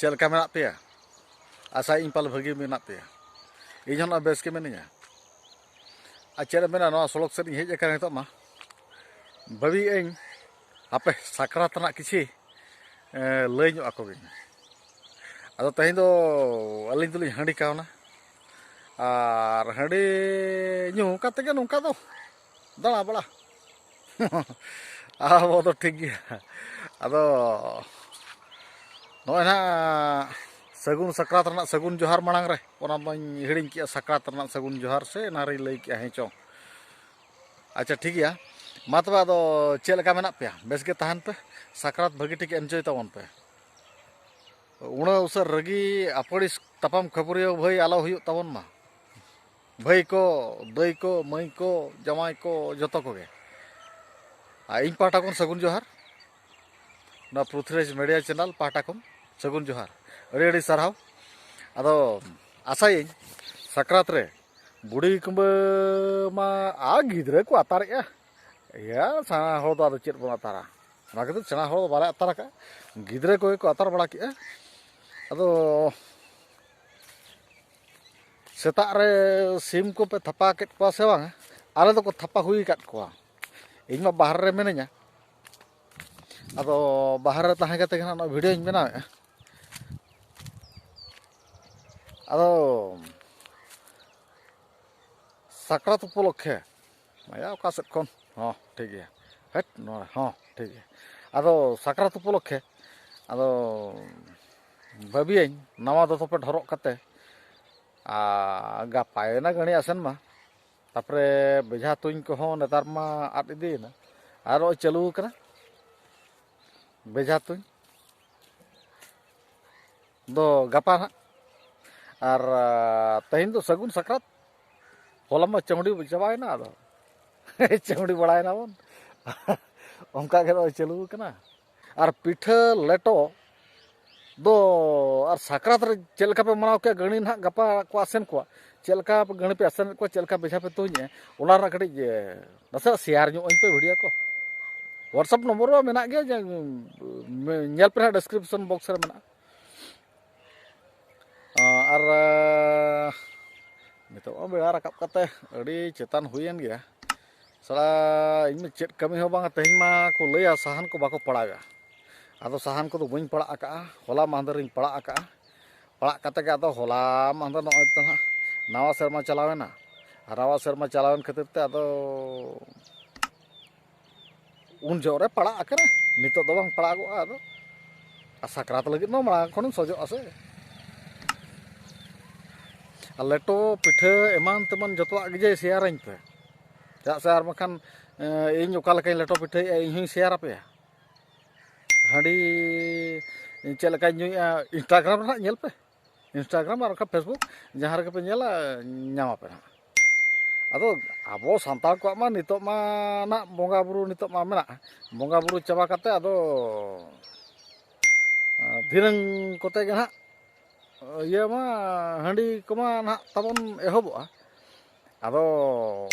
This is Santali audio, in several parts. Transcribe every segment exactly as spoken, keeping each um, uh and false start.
ᱪᱮᱫ ᱞᱮᱠᱟ ᱢᱮᱱᱟᱜ ᱯᱮᱭᱟ? ᱟᱥᱟᱭᱟᱹᱧ ᱯᱟᱞᱮ ᱵᱷᱟᱹᱜᱤ ᱢᱮᱱᱟᱜ ᱯᱮᱭᱟ᱾ ᱤᱧ ᱦᱚᱸ ᱱᱚᱣᱟ ᱵᱮᱥ ᱜᱮ ᱢᱤᱱᱟᱹᱧᱟ᱾ ᱟᱨ ᱪᱮᱫ ᱮᱢ ᱢᱮᱱᱟ, ᱱᱚᱣᱟ ᱥᱚᱲᱚᱠ ᱥᱮᱫ ᱤᱧ ᱦᱮᱡ ᱟᱠᱟᱱᱟ ᱱᱤᱛᱚᱜ ᱢᱟ᱾ ᱵᱷᱟᱹᱵᱤᱭᱮᱫ ᱟᱹᱧ ᱦᱟᱯᱮ ᱥᱟᱠᱨᱟᱛ ᱨᱮᱱᱟᱜ ᱠᱤᱪᱷᱤ, ᱮ, ᱞᱟᱹᱭ ᱧᱚᱜ ᱟᱠᱚ ᱜᱤᱧ᱾ ᱟᱫᱚ ᱛᱮᱦᱮᱧ ᱫᱚ ᱟᱹᱞᱤᱧ ᱫᱚᱞᱤᱧ ᱦᱟᱺᱰᱤ ᱠᱟᱣᱱᱟ᱾ ᱟᱨ ᱦᱟᱺᱰᱤ ᱧᱩ ᱠᱟᱛᱮ ᱜᱮ ᱱᱚᱝᱠᱟ ᱫᱚ ᱫᱟᱬᱟ ᱵᱟᱲᱟ᱾ ᱟᱵᱚ ᱫᱚ ᱴᱷᱤᱠ ᱜᱮᱭᱟ᱾ ᱟᱫᱚ ᱱᱚᱜᱼᱚᱭ ᱱᱟᱦᱟᱜ ᱥᱟᱹᱜᱩᱱ ᱥᱟᱠᱨᱟᱛ ᱨᱮᱱᱟᱜ ᱥᱟᱹᱜᱩᱱ ᱡᱚᱦᱟᱨ ᱢᱟᱲᱟᱝ ᱨᱮ, ᱚᱱᱟ ᱢᱟᱧ ᱦᱤᱲᱤᱧ ᱠᱮᱜᱼᱟ, ᱥᱟᱠᱨᱟᱛ ᱨᱮᱱᱟᱜ ᱥᱟᱹᱜᱩᱱ ᱡᱚᱦᱟᱨ ᱥᱮ ᱮᱱᱟ ᱨᱮᱧ ᱞᱟᱹᱭ ᱠᱮᱜᱼᱟ, ᱦᱮᱸ ᱪᱚᱝ? ᱟᱪᱪᱷᱟ, ᱴᱷᱤᱠ ᱜᱮᱭᱟ᱾ ᱢᱟ ᱛᱚᱵᱮ, ᱟᱫᱚ ᱪᱮᱫ ᱞᱮᱠᱟ ᱢᱮᱱᱟᱜ ᱯᱮᱭᱟ? ᱵᱮᱥ ᱜᱮ ᱛᱟᱦᱮᱱ ᱯᱮ, ᱥᱟᱠᱨᱟᱛ ᱵᱷᱟᱹᱜᱤ ᱴᱷᱤᱠ enjoy ᱛᱟᱵᱚᱱ ᱯᱮ᱾ ᱩᱱᱟᱹᱜ ᱩᱥᱟᱹᱨ ᱨᱟᱹᱜᱤ, ᱟᱹᱯᱟᱹᱲᱤᱥ, ᱛᱟᱯᱟᱢ ᱠᱷᱟᱹᱯᱟᱹᱨᱤᱭᱟᱹ ᱵᱷᱟᱹᱭ ᱟᱞᱚ ᱦᱩᱭᱩᱜ ᱛᱟᱵᱚᱱ ᱢᱟ᱾ ᱵᱷᱟᱹᱭ ᱠᱚ, ᱫᱟᱹᱭ ᱠᱚ, ᱢᱟᱹᱭ ᱠᱚ, ᱡᱟᱶᱟᱭ ᱠᱚ, ᱡᱚᱛᱚ ᱠᱚᱜᱮ᱾ ᱟᱨ ᱤᱧ ᱯᱟᱦᱴᱟ ᱠᱷᱚᱱ ᱥᱟᱹᱜᱩᱱ ᱡᱚᱦᱟᱨ᱾ ᱱᱚᱣᱟ ᱯᱨᱩᱛᱷᱤᱨᱟᱡᱽ ᱢᱤᱰᱤᱭᱟ ᱪᱮᱱᱮᱞ ᱯᱟᱦᱴᱟ ᱠᱷᱚᱱ ᱥᱟᱹᱜᱩᱱ ᱡᱚᱦᱟᱨ, ᱟᱹᱰᱤ ᱟᱹᱰᱤ ᱥᱟᱨᱦᱟᱣ᱾ ᱟᱫᱚ ᱟᱥᱟᱭᱟᱹᱧ ᱥᱟᱠᱨᱟᱛ ᱨᱮ ᱵᱩᱰᱷᱤ ᱠᱩᱢᱵᱟᱹ ᱢᱟ ᱟᱨ ᱜᱤᱫᱽᱨᱟᱹ ᱠᱚ ᱟᱛᱟᱨᱮᱜᱼᱟ᱾ ᱤᱭᱟᱹ, ᱥᱮᱬᱟ ᱦᱚᱲ ᱫᱚ ᱟᱫᱚ ᱪᱮᱫ ᱵᱚᱱ ᱟᱛᱟᱨᱟ? ᱚᱱᱟ ᱠᱷᱟᱹᱛᱤᱨ ᱥᱮᱬᱟ ᱦᱚᱲ ᱫᱚ ᱵᱟᱞᱮ ᱟᱛᱟᱨ ᱟᱠᱟᱫᱼᱟ, ᱜᱤᱫᱽᱨᱟᱹ ᱠᱚᱜᱮ ᱠᱚ ᱟᱛᱟᱨ ᱵᱟᱲᱟ ᱠᱮᱜᱼᱟ᱾ ᱟᱫᱚ ᱥᱮᱛᱟᱜ ᱨᱮ ᱥᱤᱢ ᱠᱚᱯᱮ ᱛᱷᱟᱯᱟ ᱠᱮᱫ ᱠᱚᱣᱟ ᱥᱮ ᱵᱟᱝ? ᱟᱞᱮ ᱫᱚᱠᱚ ᱛᱷᱟᱯᱟ ᱦᱩᱭ ᱟᱠᱟᱫ ᱠᱚᱣᱟ᱾ ᱤᱧ ᱢᱟ ᱵᱟᱦᱨᱮ ᱨᱮ ᱢᱤᱱᱟᱹᱧᱟ, ᱟᱫᱚ ᱵᱟᱦᱨᱮ ᱨᱮ ᱛᱟᱦᱮᱸ ᱠᱟᱛᱮ ᱜᱮ ᱱᱟᱜ ᱱᱚᱣᱟ ᱵᱷᱤᱰᱤᱭᱳᱧ ᱵᱮᱱᱟᱣᱮᱫᱼᱟ᱾ ᱟᱫᱚ ᱥᱟᱠᱨᱟᱛ ᱩᱯᱚᱞᱚᱠᱠᱷᱮ, ᱢᱟᱭᱟ ᱚᱠᱟ ᱥᱮᱫ ᱠᱷᱚᱱ? ᱦᱚᱸ, ᱴᱷᱤᱠ ᱜᱮᱭᱟ᱾ ᱦᱮᱴ, ᱱᱚᱣᱟ ᱦᱚᱸ, ᱴᱷᱤᱠ ᱜᱮᱭᱟ᱾ ᱟᱫᱚ ᱥᱟᱠᱨᱟᱛ ᱩᱯᱚᱞᱚᱠᱠᱷᱮ, ᱟᱫᱚ ᱵᱷᱟᱹᱵᱤᱭᱟᱹᱧ ᱱᱟᱣᱟ ᱫᱚᱛᱚ ᱯᱮ ᱰᱷᱚᱨᱚᱜ ᱠᱟᱛᱮ, ᱟᱨ ᱜᱟᱯᱟᱭᱮᱱᱟ ᱜᱟᱹᱲᱤ ᱟᱥᱮᱱ ᱢᱟ, ᱛᱟᱯᱚᱨᱮ ᱵᱮᱡᱷᱟ ᱛᱩᱧ ᱠᱚᱦᱚᱸ ᱱᱮᱛᱟᱨ ᱢᱟ ᱟᱫ ᱤᱫᱤᱭᱮᱱᱟ, ᱟᱨ ᱱᱚᱜᱼᱚᱭ ᱪᱟᱹᱞᱩ ᱟᱠᱟᱱᱟ ᱵᱮᱡᱷᱟ ᱛᱩᱧ᱾ ᱫᱚ ᱜᱟᱯᱟ ᱱᱟᱦᱟᱜ᱾ ᱟᱨ, ᱟ, ᱛᱮᱦᱮᱧ ᱫᱚ ᱥᱟᱹᱜᱩᱱ ᱥᱟᱠᱨᱟᱛ᱾ ᱦᱚᱞᱟ ᱢᱟ ᱪᱟᱹᱣᱰᱤ ᱪᱟᱵᱟᱭᱮᱱᱟ, ᱟᱫᱚ ᱪᱟᱹᱣᱰᱤ ᱵᱟᱲᱟᱭᱮᱱᱟ ᱵᱚᱱ᱾ ᱚᱱᱠᱟ ᱜᱮ ᱱᱚᱜᱼᱚᱭ ᱪᱟᱹᱞᱩ ᱟᱠᱟᱱᱟ᱾ ᱟᱨ ᱯᱤᱴᱷᱟᱹ ᱞᱮᱴᱚ ᱫᱚ ᱟᱨ ᱥᱟᱠᱨᱟᱛ ᱨᱮ ᱪᱮᱫ ᱞᱮᱠᱟ ᱯᱮ ᱢᱟᱱᱟᱣ ᱠᱮᱜᱼᱟ? ᱜᱟᱹᱲᱤ ᱱᱟᱦᱟᱜ ᱜᱟᱯᱟ ᱠᱚ ᱟᱥᱮᱱ ᱠᱚᱣᱟ᱾ ᱪᱮᱫ ᱞᱮᱠᱟ ᱜᱟᱹᱲᱤ ᱯᱮ ᱟᱥᱮᱱᱮᱫ ᱠᱚᱣᱟ, ᱪᱮᱫ ᱞᱮᱠᱟ ᱵᱮᱡᱷᱟ ᱯᱮ ᱛᱩᱧᱮᱫᱼᱟ, ᱚᱱᱟ ᱨᱮᱱᱟᱜ ᱠᱟᱹᱴᱤᱡ, ᱮ, ᱱᱟᱥᱮᱱᱟᱜ ᱥᱮᱭᱟᱨ ᱧᱚᱜ ᱟᱹᱧ ᱯᱮ ᱵᱷᱤᱰᱤᱭᱳ ᱠᱚ᱾ WhatsApp ᱱᱚᱢᱵᱚᱨ ᱢᱟ ᱢᱮᱱᱟᱜ ᱜᱮᱭᱟ, ᱡᱮ, ᱩᱢ, ᱧᱮᱞ ᱯᱮ ᱱᱟᱦᱟᱜ, ᱰᱤᱥᱠᱨᱤᱯᱥᱚᱱ ᱵᱚᱠᱥ ᱨᱮ ᱢᱮᱱᱟᱜᱼᱟ᱾ ᱟᱨ ᱱᱤᱛᱚᱜ ᱢᱟ ᱵᱮᱲᱟ ᱨᱟᱠᱟᱵ ᱠᱟᱛᱮ ᱟᱹᱰᱤ ᱪᱮᱛᱟᱱ ᱦᱩᱭᱮᱱ ᱜᱮᱭᱟ᱾ ᱥᱟᱞᱟ, ᱤᱧ ᱢᱟ ᱪᱮᱫ ᱠᱟᱹᱢᱤ ᱦᱚᱸ ᱵᱟᱝᱟ, ᱛᱮᱦᱮᱧ ᱢᱟ ᱠᱚ ᱞᱟᱹᱭᱟ ᱥᱟᱦᱟᱱ ᱠᱚ ᱵᱟᱠᱚ ᱯᱟᱲᱟᱜᱟ᱾ ᱟᱫᱚ ᱥᱟᱦᱟᱱ ᱠᱚᱫᱚ ᱵᱟᱹᱧ ᱯᱟᱲᱟᱜ ᱟᱠᱟᱜᱼᱟ, ᱦᱚᱞᱟ ᱢᱟᱦᱫᱮᱨᱤᱧ ᱯᱟᱲᱟᱜ ᱟᱠᱟᱜᱼᱟ᱾ ᱯᱟᱲᱟᱜ ᱠᱟᱛᱮ ᱜᱮ ᱟᱫᱚ ᱦᱚᱞᱟ ᱢᱟᱦᱫᱮᱨ ᱱᱚᱜᱼᱚᱭ ᱛᱚ ᱦᱟᱸᱜ ᱱᱟᱣᱟ ᱥᱮᱨᱢᱟ ᱪᱟᱞᱟᱣᱮᱱᱟ᱾ ᱟᱨ ᱱᱟᱣᱟ ᱥᱮᱨᱢᱟ ᱪᱟᱞᱟᱣᱮᱱ ᱠᱷᱟᱹᱛᱤᱨ ᱛᱮ ᱟᱫᱚ ᱩᱱ ᱡᱚᱦᱚᱜ ᱨᱮ ᱯᱟᱲᱟᱜ ᱟᱠᱟᱱᱟ, ᱱᱤᱛᱚᱜ ᱫᱚ ᱵᱟᱝ ᱯᱟᱲᱟᱜᱚᱜᱼᱟ᱾ ᱟᱫᱚ ᱟᱨ ᱥᱟᱠᱨᱟᱛ ᱞᱟᱹᱜᱤᱫ ᱢᱟ ᱢᱟᱲᱟᱝ ᱠᱷᱚᱱᱮᱢ ᱥᱚᱡᱚᱜᱼᱟ ᱥᱮ᱾ ᱟᱨ ᱞᱮᱴᱚ ᱯᱤᱴᱷᱟᱹ ᱮᱢᱟᱱ ᱛᱮᱢᱟᱱ ᱡᱚᱛᱚᱣᱟᱜ ᱜᱮ ᱡᱮ ᱥᱮᱭᱟᱨᱟᱹᱧ ᱯᱮ, ᱪᱮᱫᱟᱜ ᱥᱮ ᱟᱨ ᱵᱟᱠᱷᱟᱱ ᱤᱧ ᱚᱠᱟ ᱞᱮᱠᱟᱧ ᱞᱮᱴᱚ ᱯᱤᱴᱷᱟᱹᱭᱮᱫᱼᱟ, ᱤᱧ ᱦᱚᱸᱧ ᱥᱮᱭᱟᱨ ᱟᱯᱮᱭᱟ᱾ ᱦᱟᱺᱰᱤ ᱪᱮᱫ ᱞᱮᱠᱟᱧ ᱧᱩᱭᱮᱫᱼᱟ, Instagram ᱨᱮ ᱱᱟᱦᱟᱜ ᱧᱮᱞ ᱯᱮ᱾ Instagram ᱟᱨ ᱵᱟᱠᱷᱟᱱ Facebook, ᱡᱟᱦᱟᱸ ᱨᱮᱜᱮ ᱯᱮ ᱧᱮᱞᱟ, ᱧᱟᱢ ᱟᱯᱮ ᱱᱟᱦᱟᱜ᱾ ᱟᱫᱚ ᱟᱵᱚ ᱥᱟᱱᱛᱟᱲ ᱠᱚᱣᱟᱜ ᱢᱟ ᱱᱤᱛᱚᱜ ᱢᱟ ᱱᱟᱜ ᱵᱚᱸᱜᱟ ᱵᱩᱨᱩ ᱱᱤᱛᱚᱜ ᱢᱟ ᱢᱮᱱᱟᱜᱼᱟ᱾ ᱵᱚᱸᱜᱟ ᱵᱩᱨᱩ ᱪᱟᱵᱟ ᱠᱟᱛᱮ ᱟᱫᱚ ᱫᱷᱤᱱᱟᱹᱝ ᱠᱚᱛᱮ ᱜᱮ ᱱᱟᱦᱟᱜ ᱤᱭᱟᱹ ᱢᱟ, ᱦᱟᱺᱰᱤ ᱠᱚᱢᱟ ᱱᱟᱦᱟᱜ ᱛᱟᱵᱚᱱ ᱮᱦᱚᱵᱚᱜᱼᱟ᱾ ᱟᱫᱚ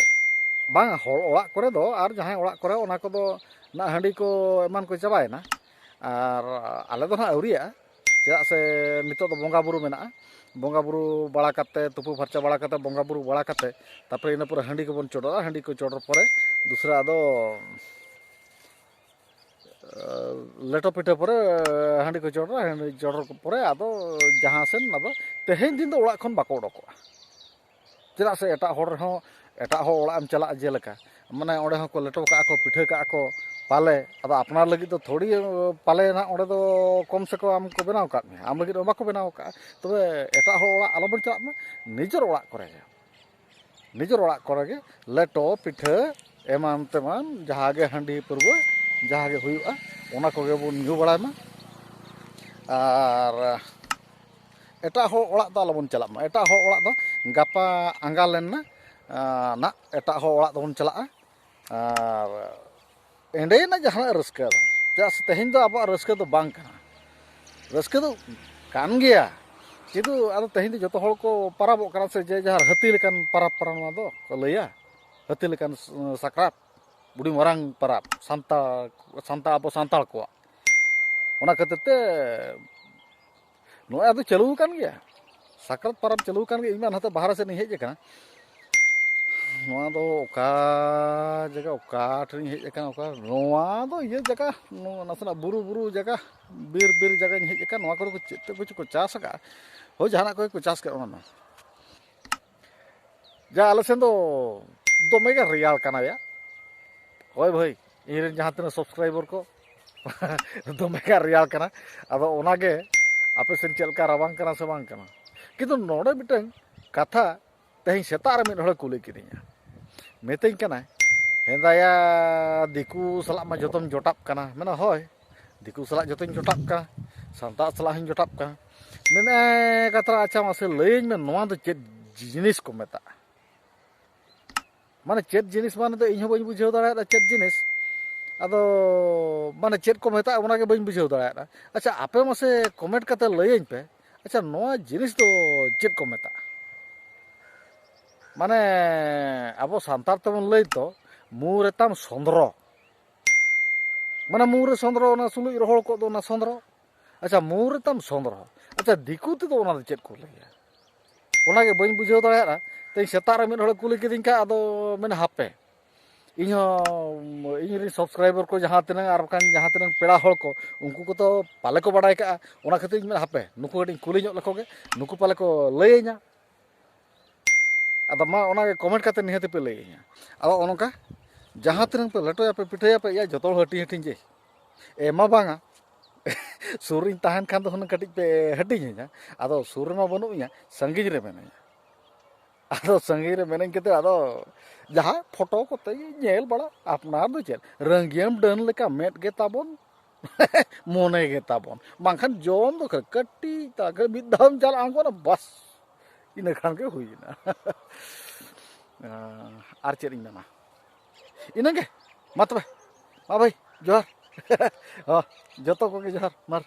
ᱵᱟᱝ, ᱦᱚᱲ ᱚᱲᱟᱜ ᱠᱚᱨᱮ ᱫᱚ, ᱟᱨ ᱡᱟᱦᱟᱸᱭ ᱚᱲᱟᱜ ᱠᱚᱨᱮ, ᱚᱱᱟ ᱠᱚᱫᱚ ᱱᱟᱜ ᱦᱟᱺᱰᱤ ᱠᱚ ᱮᱢᱟᱱ ᱠᱚ ᱪᱟᱵᱟᱭᱮᱱᱟ᱾ ᱟᱨ ᱟᱞᱮ ᱫᱚ ᱱᱟᱜ ᱟᱹᱣᱨᱤᱭᱟᱜᱼᱟ, ᱪᱮᱫᱟᱜ ᱥᱮ ᱱᱤᱛᱚᱜ ᱫᱚ ᱵᱚᱸᱜᱟ ᱵᱩᱨᱩ ᱢᱮᱱᱟᱜᱼᱟ᱾ ᱵᱚᱸᱜᱟ ᱵᱩᱨᱩ ᱵᱟᱲᱟ ᱠᱟᱛᱮ, ᱛᱩᱯᱩ ᱯᱷᱟᱨᱪᱟ ᱵᱟᱲᱟ ᱠᱟᱛᱮ, ᱵᱚᱸᱜᱟ ᱵᱩᱨᱩ ᱵᱟᱲᱟ ᱠᱟᱛᱮ, ᱛᱟᱨᱯᱚᱨᱮ ᱤᱱᱟᱹ ᱯᱚᱨᱮ ᱦᱟᱺᱰᱤ ᱠᱚᱵᱚᱱ ᱪᱚᱰᱚᱨᱟ᱾ ᱦᱟᱺᱰᱤ ᱠᱚ ᱪᱚᱰᱚᱨ ᱯᱚᱨᱮ ᱫᱩᱥᱨᱟ ᱟᱫᱚ ᱞᱮᱴᱚ ᱯᱤᱴᱷᱟᱹ ᱯᱚᱨᱮ ᱦᱟᱺᱰᱤ ᱠᱚ ᱪᱚᱰᱚᱨᱟ, ᱦᱟᱺᱰᱤ ᱪᱚᱰᱚᱨ ᱯᱚᱨᱮ ᱟᱫᱚ ᱡᱟᱦᱟᱸ ᱥᱮᱱ ᱟᱫᱚ ᱛᱮᱦᱮᱧ ᱫᱤᱱ ᱫᱚ ᱚᱲᱟᱜ ᱠᱷᱚᱱ ᱵᱟᱠᱚ ᱚᱰᱚᱠᱚᱜᱼᱟ᱾ ᱪᱮᱫᱟᱜ ᱥᱮ ᱮᱴᱟᱜ ᱦᱚᱲ ᱨᱮᱦᱚᱸ, ᱮᱴᱟᱜ ᱦᱚᱲ ᱚᱲᱟᱜ ᱮᱢ ᱪᱟᱞᱟᱜᱼᱟ, ᱡᱮᱞᱮᱠᱟ ᱢᱟᱱᱮ ᱚᱸᱰᱮ ᱦᱚᱸᱠᱚ ᱞᱮᱴᱚ ᱠᱟᱜᱼᱟ ᱠᱚ, ᱯᱤᱴᱷᱟᱹ ᱠᱟᱜᱼᱟ ᱠᱚ ᱯᱟᱞᱮ, ᱟᱫᱚ ᱟᱯᱱᱟᱨ ᱞᱟᱹᱜᱤᱫ ᱫᱚ ᱛᱷᱚᱲᱤ ᱯᱟᱞᱮ ᱱᱟᱜ ᱚᱸᱰᱮ ᱫᱚ ᱠᱚᱢ ᱥᱮ ᱠᱚᱢ ᱟᱢ ᱠᱚ ᱵᱮᱱᱟᱣ ᱟᱠᱟᱫ ᱢᱮᱭᱟ, ᱟᱢ ᱞᱟᱹᱜᱤᱫ ᱫᱚ ᱵᱟᱠᱚ ᱵᱮᱱᱟᱣ ᱟᱠᱟᱫᱼᱟ᱾ ᱛᱚᱵᱮ ᱮᱴᱟᱜ ᱦᱚᱲ ᱚᱲᱟᱜ ᱟᱞᱚᱵᱚᱱ ᱪᱟᱞᱟᱜ ᱢᱟ, ᱱᱤᱡᱮᱨ ᱚᱲᱟᱜ ᱠᱚᱨᱮ ᱜᱮ᱾ ᱱᱤᱡᱮᱨ ᱚᱲᱟᱜ ᱠᱚᱨᱮ ᱜᱮ ᱞᱮᱴᱚ ᱯᱤᱴᱷᱟᱹ ᱮᱢᱟᱱ ᱛᱮᱢᱟᱱ ᱡᱟᱦᱟᱸ ᱜᱮ ᱦᱟᱺᱰᱤ ᱯᱟᱹᱨᱣᱟᱹ ᱡᱟᱦᱟᱸ ᱜᱮ ᱦᱩᱭᱩᱜᱼᱟ, ᱚᱱᱟ ᱠᱚᱜᱮ ᱵᱚᱱ ᱧᱩ ᱵᱟᱲᱟᱭ ᱢᱟ᱾ ᱟᱨ ᱮᱴᱟᱜ ᱦᱚᱲ ᱚᱲᱟᱜ ᱫᱚ ᱟᱞᱚᱵᱚᱱ ᱪᱟᱞᱟᱜ ᱢᱟ᱾ ᱮᱴᱟᱜ ᱦᱚᱲ ᱚᱲᱟᱜ ᱫᱚ ᱜᱟᱯᱟ ᱟᱸᱜᱟ ᱞᱮᱱ ᱱᱟ, ᱟᱸ, ᱱᱟᱜ ᱮᱴᱟᱜ ᱦᱚᱲ ᱚᱲᱟᱜ ᱫᱚᱵᱚᱱ ᱪᱟᱞᱟᱜᱼᱟ᱾ ᱟᱨ ᱮᱸᱰᱮᱱᱟᱜ ᱡᱟᱦᱟᱱᱟᱜ ᱨᱟᱹᱥᱠᱟᱹ ᱫᱚ, ᱪᱮᱫᱟᱜ ᱥᱮ ᱛᱮᱦᱮᱧ ᱫᱚ ᱟᱵᱚᱣᱟᱜ ᱨᱟᱹᱥᱠᱟᱹ ᱫᱚ ᱵᱟᱝ ᱠᱟᱱᱟ᱾ ᱨᱟᱹᱥᱠᱟᱹ ᱫᱚ ᱠᱟᱱ ᱜᱮᱭᱟ, ᱠᱤᱱᱛᱩ ᱟᱫᱚ ᱛᱮᱦᱮᱧ ᱫᱚ ᱡᱚᱛᱚ ᱦᱚᱲ ᱠᱚ ᱯᱟᱨᱟᱵᱚᱜ ᱠᱟᱱᱟ ᱥᱮ, ᱡᱮ ᱡᱟᱦᱟᱸ ᱦᱟᱹᱛᱤ ᱞᱮᱠᱟᱱ ᱯᱟᱨᱟᱵᱽ ᱠᱟᱱᱟ ᱱᱚᱣᱟ ᱫᱚ ᱠᱚ ᱞᱟᱹᱭᱟ, ᱦᱟᱹᱛᱤ ᱞᱮᱠᱟᱱ ᱥᱟᱠᱨᱟᱛ, ᱟᱹᱰᱤ ᱢᱟᱨᱟᱝ ᱯᱟᱨᱟᱵᱽ ᱥᱟᱱᱛᱟᱲ, ᱥᱟᱱᱛᱟᱲ, ᱟᱵᱚ ᱥᱟᱱᱛᱟᱲ ᱠᱚᱣᱟᱜ᱾ ᱚᱱᱟ ᱠᱷᱟᱹᱛᱤᱨ ᱛᱮ ᱱᱚᱜᱼᱚᱭ ᱟᱫᱚ ᱪᱟᱹᱞᱩ ᱟᱠᱟᱱ ᱜᱮᱭᱟ᱾ ᱥᱟᱠᱨᱟᱛ ᱯᱚᱨᱚᱵᱽ ᱪᱟᱹᱞᱩ ᱟᱠᱟᱱ ᱜᱮ, ᱤᱧ ᱢᱟ ᱱᱟᱛᱮ ᱵᱟᱦᱨᱮ ᱥᱮᱫ ᱤᱧ ᱦᱮᱡ ᱟᱠᱟᱱᱟ᱾ ᱱᱚᱣᱟ ᱫᱚ ᱚᱠᱟ ᱡᱟᱭᱜᱟ, ᱚᱠᱟ ᱴᱷᱮᱱᱤᱧ ᱦᱮᱡ ᱟᱠᱟᱱᱟ, ᱚᱠᱟ, ᱱᱚᱣᱟ ᱫᱚ ᱤᱭᱟᱹ ᱡᱟᱭᱜᱟ, ᱱᱚᱣᱟ ᱱᱟᱥᱮᱱᱟᱜ ᱵᱩᱨᱩ, ᱵᱩᱨᱩ ᱡᱟᱭᱜᱟ, ᱵᱤᱨ, ᱵᱤᱨ ᱡᱟᱭᱜᱟᱧ ᱦᱮᱡ ᱟᱠᱟᱱᱟ᱾ ᱱᱚᱣᱟ ᱠᱚᱨᱮ ᱠᱚ ᱪᱮᱫ ᱛᱮᱫ ᱠᱚᱪᱚ ᱠᱚ ᱪᱟᱥ ᱟᱠᱟᱫᱼᱟ, ᱦᱳᱭ, ᱡᱟᱦᱟᱱᱟᱜ ᱠᱚᱜᱮ ᱠᱚ ᱪᱟᱥ ᱟᱠᱟᱫ ᱚᱱᱟ ᱫᱚ᱾ ᱡᱟ ᱟᱞᱮ ᱥᱮᱱ ᱫᱚ ᱫᱚᱢᱮ ᱜᱮ ᱨᱮᱭᱟᱲ ᱠᱟᱱᱟ ᱭᱟ᱾ ᱦᱳᱭ ᱵᱷᱟᱹᱭ, ᱤᱧᱨᱮᱱ ᱡᱟᱦᱟᱸ ᱛᱤᱱᱟᱹᱜ subscriber ᱠᱚ, ᱫᱚᱢᱮ ᱜᱮ ᱨᱮᱭᱟᱲ ᱠᱟᱱᱟ᱾ ᱟᱫᱚ ᱚᱱᱟᱜᱮ ᱟᱯᱮ ᱥᱮᱱ ᱪᱮᱫ ᱞᱮᱠᱟ, ᱨᱟᱵᱟᱝ ᱠᱟᱱᱟ ᱥᱮ ᱵᱟᱝ ᱠᱟᱱᱟ? ᱠᱤᱱᱛᱩ ᱱᱚᱰᱮ ᱢᱤᱫᱴᱟᱝ ᱠᱟᱛᱷᱟ, ᱛᱮᱦᱮᱧ ᱥᱮᱛᱟᱜ ᱨᱮ ᱢᱤᱫ ᱦᱚᱲᱮ ᱠᱩᱞᱤ ᱠᱤᱫᱤᱧᱟ, ᱢᱤᱛᱟᱹᱧ ᱠᱟᱱᱟᱭ, "ᱦᱮᱸᱫᱟᱭᱟ, ᱫᱤᱠᱩ ᱥᱟᱞᱟᱜ ᱢᱟ ᱡᱚᱛᱚᱢ ᱡᱚᱴᱟᱜ ᱠᱟᱱᱟ?" ᱢᱮᱱᱟ, "ᱦᱳᱭ, ᱫᱤᱠᱩ ᱥᱟᱞᱟᱜ ᱡᱚᱛᱚᱧ ᱡᱚᱴᱟᱜ ᱠᱟᱱᱟ, ᱥᱟᱱᱛᱟᱲ ᱥᱟᱞᱟᱜ ᱦᱚᱸᱧ ᱡᱚᱴᱟᱜ ᱠᱟᱱᱟ᱾ ᱢᱮᱱᱮ ᱠᱟᱛᱷᱟ, ᱟᱪᱪᱷᱟ, ᱢᱟᱥᱮ ᱞᱟᱹᱭᱟᱹᱧ ᱢᱮ, ᱱᱚᱣᱟ ᱫᱚ ᱪᱮᱫ ᱡᱤᱱᱤᱥ ᱠᱚ ᱢᱮᱛᱟᱜᱼᱟ?" ᱢᱟᱱᱮ ᱪᱮᱫ ᱡᱤᱱᱤᱥ ᱢᱟᱱᱮ ᱫᱚ ᱤᱧ ᱦᱚᱸ ᱵᱟᱹᱧ ᱵᱩᱡᱷᱟᱹᱣ ᱫᱟᱲᱮᱭᱟᱫᱟ ᱪᱮᱫ ᱡᱤᱱᱤᱥ᱾ ᱟᱫᱚ ᱢᱟᱱᱮ ᱪᱮᱫ ᱠᱚ ᱢᱮᱛᱟᱜᱼᱟ, ᱚᱱᱟᱜᱮ ᱵᱟᱹᱧ ᱵᱩᱡᱷᱟᱹᱣ ᱫᱟᱲᱮᱭᱟᱫᱟ᱾ ᱟᱪᱪᱷᱟ, ᱟᱯᱮ ᱢᱟᱥᱮ comment ᱠᱟᱛᱮ ᱞᱟᱹᱭᱟᱹᱧ ᱯᱮ, ᱟᱪᱪᱷᱟ, ᱱᱚᱣᱟ ᱡᱤᱱᱤᱥ ᱫᱚ ᱪᱮᱫ ᱠᱚ ᱢᱮᱛᱟᱜᱼᱟ? ᱢᱟᱱᱮ ᱟᱵᱚ ᱥᱟᱱᱛᱟᱲ ᱛᱮᱵᱚᱱ ᱞᱟᱹᱭ ᱛᱚ, ᱢᱩ ᱨᱮᱛᱟᱢ ᱥᱚᱸᱫᱽᱨᱚ᱾ ᱢᱟᱱᱮ ᱢᱩ ᱨᱮ ᱥᱚᱸᱫᱽᱨᱚ, ᱚᱱᱟ ᱥᱩᱞᱩᱡ ᱨᱚᱦᱚᱲ ᱠᱚᱜ ᱫᱚ ᱚᱱᱟ ᱥᱚᱸᱫᱽᱨᱚ᱾ ᱟᱪᱪᱷᱟ, ᱢᱩ ᱨᱮᱛᱟᱢ ᱥᱚᱸᱫᱽᱨᱚ᱾ ᱟᱪᱪᱷᱟ, ᱫᱤᱠᱩ ᱛᱮᱫᱚ ᱚᱱᱟ ᱫᱚ ᱪᱮᱫ ᱠᱚ ᱞᱟᱹᱭᱟ? ᱚᱱᱟᱜᱮ ᱵᱟᱹᱧ ᱵᱩᱡᱷᱟᱹᱣ ᱫᱟᱲᱮᱭᱟᱜᱼᱟ᱾ ᱛᱮᱦᱮᱧ ᱥᱮᱛᱟᱜ ᱨᱮ ᱢᱤᱫ ᱦᱚᱲᱮ ᱠᱩᱞᱤ ᱠᱤᱫᱤᱧ ᱠᱷᱟᱱ, ᱟᱫᱚ ᱢᱮᱱᱟ, ᱦᱟᱯᱮ, ᱤᱧᱦᱚᱸ, ᱤᱧ ᱨᱮᱱ subscriber ᱠᱚ ᱡᱟᱦᱟᱸ ᱛᱤᱱᱟᱹᱜ, ᱟᱨ ᱵᱟᱠᱷᱟᱱ ᱡᱟᱦᱟᱸ ᱛᱤᱱᱟᱹᱜ ᱯᱮᱲᱟ ᱦᱚᱲ ᱠᱚ, ᱩᱱᱠᱩ ᱠᱚᱫᱚ ᱯᱟᱞᱮ ᱠᱚ ᱵᱟᱰᱟᱭ ᱠᱟᱜᱼᱟ᱾ ᱚᱱᱟ ᱠᱷᱟᱹᱛᱤᱨ ᱤᱧ ᱢᱮᱱᱟ, ᱦᱟᱯᱮ, ᱱᱩᱠᱩ ᱠᱟᱹᱴᱤᱡ ᱤᱧ ᱠᱩᱞᱤ ᱧᱚᱜ ᱞᱮᱠᱚ ᱜᱮ, ᱱᱩᱠᱩ ᱯᱟᱞᱮ ᱠᱚ ᱞᱟᱹᱭᱟᱹᱧᱟ᱾ ᱟᱫᱚ ᱢᱟ, ᱚᱱᱟᱜᱮ comment ᱠᱟᱛᱮ ᱱᱤᱦᱟᱹᱛ ᱯᱮ ᱞᱟᱹᱭᱟᱹᱧᱟ᱾ ᱟᱫᱚ ᱚᱱᱠᱟ ᱡᱟᱦᱟᱸ ᱛᱤᱱᱟᱹᱜ ᱯᱮ ᱞᱮᱴᱚᱭᱟᱯᱮ, ᱯᱤᱴᱷᱟᱹᱭᱟᱯᱮ, ᱤᱭᱟ, ᱡᱚᱛᱚ ᱦᱚᱲ ᱦᱟᱹᱴᱤᱧ ᱦᱟᱹᱴᱤᱧ ᱡᱮ ᱮᱢᱟ ᱵᱟᱝᱟ᱾ ᱥᱩᱨ ᱨᱤᱧ ᱛᱟᱦᱮᱱ ᱠᱷᱟᱱ ᱫᱚ ᱦᱩᱱᱟᱹᱝ ᱠᱟᱹᱴᱤᱡ ᱯᱮ ᱦᱟᱹᱴᱤᱧᱟᱹᱧᱟ᱾ ᱟᱫᱚ ᱥᱩᱨ ᱨᱮᱢᱟ ᱵᱟᱹᱱᱩᱜ ᱤᱧᱟ, ᱥᱟᱺᱜᱤᱧ ᱨᱮ ᱢᱮᱱᱟᱹᱧᱟ᱾ ᱟᱫᱚ ᱥᱟᱺᱜᱤᱧ ᱨᱮ ᱢᱮᱱᱟᱹᱧ ᱠᱟᱛᱮ, ᱟᱫᱚ ᱡᱟᱦᱟᱸ ᱯᱷᱳᱴᱳ ᱠᱚᱛᱮ ᱧᱮᱞ ᱵᱟᱲᱟ, ᱟᱯᱱᱟᱨ ᱫᱚ ᱪᱮᱫ, ᱨᱟᱹᱝᱜᱤᱭᱟᱹᱢ ᱰᱟᱹᱱ ᱞᱮᱠᱟ ᱢᱮᱫ ᱜᱮ ᱛᱟᱵᱚᱱ, ᱢᱚᱱᱮ ᱜᱮ ᱛᱟᱵᱚᱱ᱾ ᱵᱟᱝᱠᱷᱟᱱ ᱡᱚᱢ ᱫᱚ ᱠᱷᱟᱹᱞᱤ ᱠᱟᱹᱴᱤᱡ ᱛᱟᱠᱮ ᱢᱤᱫ ᱫᱷᱟᱣᱮᱢ ᱪᱟᱞᱟᱜᱼᱟ, ᱚᱱᱠᱟᱱᱟᱜ ᱵᱟᱥ, ᱤᱱᱟᱹ ᱠᱷᱟᱱ ᱜᱮ ᱦᱩᱭᱮᱱᱟ᱾ ᱟᱨ ᱪᱮᱫ ᱤᱧ ᱢᱮᱱᱟ, ᱤᱱᱟᱹᱜᱮ᱾ ᱢᱟ ᱛᱚᱵᱮ, ᱢᱟ ᱵᱷᱟᱹᱭ, ᱡᱚᱦᱟᱨ᱾ ᱦᱚᱸ, ᱡᱚᱛᱚ ᱠᱚᱜᱮ ᱡᱚᱦᱟᱨ, ᱢᱟᱨ᱾